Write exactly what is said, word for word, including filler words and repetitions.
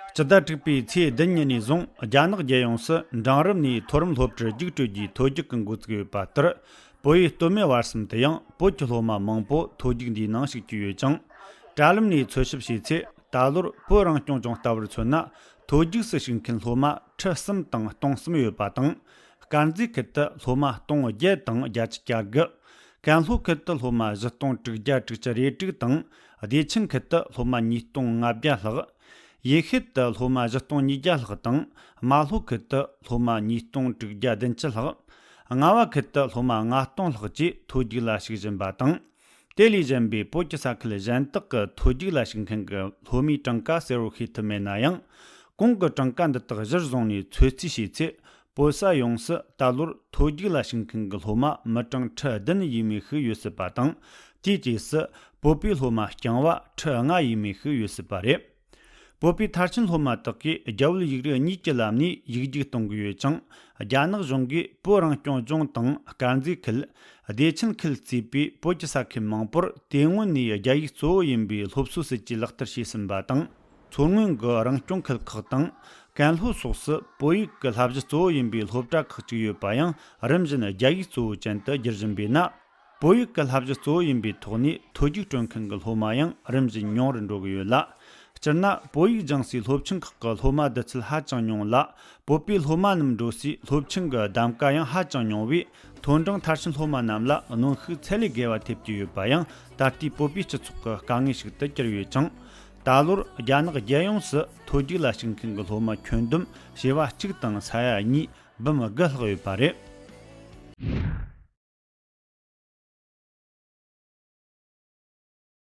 སྤྱི་ཟླ་དྲུག་པའི་ཚེས་བདུན་ཉིན་ནས་བཟུང་རྒྱ་ནག་རྒྱལ་ཡོངས་སུ་འབྲིང་རིམ་ནས་མཐོ་རིམ་སློབ་གྲྭར་རྒྱུགས་སྤྲོད་རྒྱུའི་ཐོ་རྒྱུགས་ཀྱི་འགོ་ཚུགས་ཡོད་པ་ལྟར། བོད་ཡུལ་སྟོད་སྨད་བར་གསུམ་དུ་ཡང་བོད་ཀྱི་སློབ་མ་མང་པོ་ཐོ་རྒྱུགས་འདིའི་ནང་ཞུགས་ཀྱི་ཡོད་ཅིང་། དྲ་ལམ་ནས་འཚོལ་ཞིབ་བྱས་ཚེ། ད་ལོར་བོད་རང་སྐྱོང་ལྗོངས་ལྟ་བུར་མཚོན་ན། ཐོ་རྒྱུགས་སུ་ཞུགས་མཁན་སློབ་མ་ཁྲི་གསུམ་དང་སྟོང་གསུམ་ཡོད་པ་དང་། དཀར་མཛེས་ཁུལ་དུ་སློབ་མ་སྟོང་བརྒྱད་དང་བརྒྱད་ཅུ་གྱ་དགུ། ཀན་ལྷོ་ཁུལ་དུ་སློབ་མ་བཞི་སྟོང་དྲུག་བརྒྱ་དྲུག་ཅུ་རེ་དྲུག་དང་། བདེ་ཆེན་ཁུལ་དུ་སློབ་མ་ཉིས་སྟོང་ལྔ་བརྒྱ་ལྷག། ཡུལ་ཤུལ་དུ་སློབ་མ་བཞི་སྟོང་ཉིས་བརྒྱ་ལྷག་དང་། རྨ་ལྷོ་ཁུལ་དུ་སློབ་མ་ཉིས་སྟོང་དྲུག་བརྒྱ་བདུན་ཅུ་ལྷག། རྔ་བ་ཁུལ་དུ་སློབ་མ་ལྔ་སྟོང་ལྷག་བཅས་ཐོ་རྒྱུགས་ལ་ཞུགས་བཞིན་པ་དང་། དེ་ལས་གཞན་པའི་བོད་ཀྱི་ས་ཁུལ་གཞན་དག་གི་ཐོ་རྒྱུགས་ལ་ཞུགས་མཁན་གྱི་སློབ་མའི་གྲངས་ཀ་གསལ་བོར་ཤེས་ཐུབ་མེད་ན་ཡང་། གོང་གི་གྲངས་ཀ་འདི་དག་གཞིར་བཟུང་ནས་ཚོད་རྩིས་བྱས་ཚེ། བོད་ས་ཡོངས་སུ་ད་ལོར་ཐོ་རྒྱུགས་ལ་ཞུགས་མཁན་གྱི་སློབ་མ་མི་གྲངས་ཁྲི་བདུན་ཡས་མས་ཤིག་ཡོད་སྲིད་པ་དང་། དེའི་རྗེས་སུ་བོད་པའི་སློབ་མ་རྐྱང་བ་ཁྲི་ལྔ་ཡས་མས་ཤིག་ཡོད་སྲིད་པ་རེད། བོད་པའི་མཐར་ཕྱིན་སློབ་མ་དག་གིས་རྒྱ་བོད་ཡིག་རིགས་གཉིས་ཀྱི་ལམ་ནས་ཡིག་རྒྱུགས་གཏོང་གི་ཡོད་ཅིང་། རྒྱ་ནག་གཞུང་གིས་བོད་རང་སྐྱོང་ལྗོངས་དང་དཀར་མཛེས་ཁུལ། བདེ་ཆེན་ཁུལ་གཙོས་པའི་བོད་ཀྱི་ས་ཁུལ་མང་པོར་དེ་སྔོན་ནས་རྒྱ་ཡིག་གཙོ་བོ་ཡིན་པའི་སློབ་གསོའི་སྲིད་ཇུས་ལག་བསྟར་བྱས་ཟིན་པ་དང་། མཚོ་སྔོན་གྱི་རང་སྐྱོང་ཁུལ་ཁག་དང་། ཀན་ལྷོ་སོགས་སུ་བོད་ཡིག་གི་བསླབ་གཞི་གཙོ་བོ་ཡིན་པའི་སློབ་གྲྭ་ཁག་ཅིག་ཡོད་པ་ཡང་རིམ་བཞིན་རྒྱ་ཡིག་གཙོ་བོ་ཅན་དུ་འགྱུར་བཞིན་པས་ན། བོད་ཡིག་གི་བསླབ་གཞི་གཙོ་བོ་ཡིན་པའི་ཐོག་ནས་ཐོ་རྒྱུགས་སྤྲོད་མཁན་གྱི་སློབ་མ་ཡང་རིམ་བཞིན་ཉུང་རུ་འགྲོ་གི་ཡོད་ལ། སྤྱིར་ན་བོད་ཡིག་སྦྱང་སའི་སློབ་ཆེན་ཁག་གི་སློབ་མ་བསྡུ་ཚུལ་ཧ་ཅང་ཉུང་ལ། བོད་པའི་སློབ་མ་རྣམས་འགྲོ་སའི་སློབ་ཆེན་གྱི་གདམ་ག་ཡང་ཧ་ཅང་ཉུང་བས། མཐོ་འབྲིང་མཐར་ཕྱིན་སློབ་མ་རྣམས་ལ་གནོན་ཤུགས་ཚད་ལས་བརྒལ་བ་ཐེབས་ཀྱི་ཡོད་པ་ཡང་ད་ལྟའི་བོད་པའི་སྤྱི་ཚོགས་ཀྱི་དཀའ་ངལ་ཞིག་ཏུ་གྱུར་ཡོད་ཅིང་། ད་ལོར་རྒྱ་ནག་རྒྱལ་ཡོངས་སུ་ཐོ་རྒྱུགས་ལ་ཞུགས་མཁན་གྱི་སློབ་མ་ཁྱོན་བསྡོམས་བྱེ་བ་གཅིག་དང་ས་ཡ་གཉིས་འབུམ་དགུ་ལྷག་ཡོད་པ་རེད།